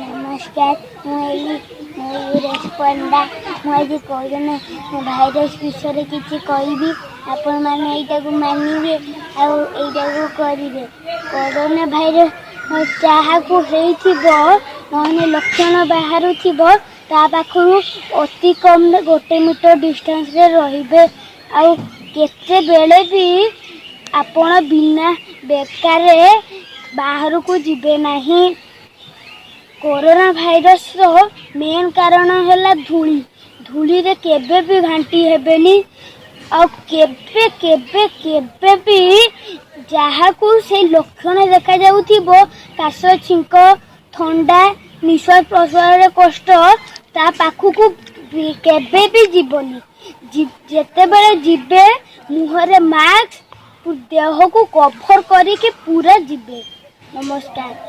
ନମସ୍କାର, ମୁଁ ଏଇ ମୟୂରେଶ ପଣ୍ଡା। ମୁଁ ଆଜି କରୋନା ଭାଇରସ୍ ବିଷୟରେ କିଛି କହିବି। ଆପଣମାନେ ଏଇଟାକୁ ମାନିବେ ଆଉ ଏଇଟାକୁ କରିବେ। କରୋନା ଭାଇରସ୍ ଯାହାକୁ ହେଇଥିବ, ନହେଲେ ଲକ୍ଷଣ ବାହାରୁଥିବ, ତା ପାଖରୁ ଅତି କମ୍ରେ 1 ମିଟର ଡିଷ୍ଟାନ୍ସରେ ରହିବେ। ଆଉ କେତେବେଳେ ବି ଆପଣ ବିନା ବେକାରରେ ବାହାରକୁ ଯିବେ ନାହିଁ। କରୋନା ଭାଇରସର ମେନ୍ କାରଣ ହେଲା ଧୂଳି। ଧୂଳିରେ କେବେ ବି ଘାଣ୍ଟି ହେବେନି। ଆଉ କେବେ କେବେ କେବେ ବି ଯାହାକୁ ସେଇ ଲକ୍ଷଣ ଦେଖାଯାଉଥିବ, କାଶ, ଛିଙ୍କ, ଥଣ୍ଡା, ନିଶ୍ୱାସ ପ୍ରଶ୍ୱାସରେ କଷ୍ଟ, ତା ପାଖକୁ କେବେ ବି ଯିବନି। ଯେତେବେଳେ ଯିବେ, ମୁହଁରେ ମାସ୍କ, ଦେହକୁ କଭର କରିକି ପୁରା ଯିବେ। ନମସ୍କାର।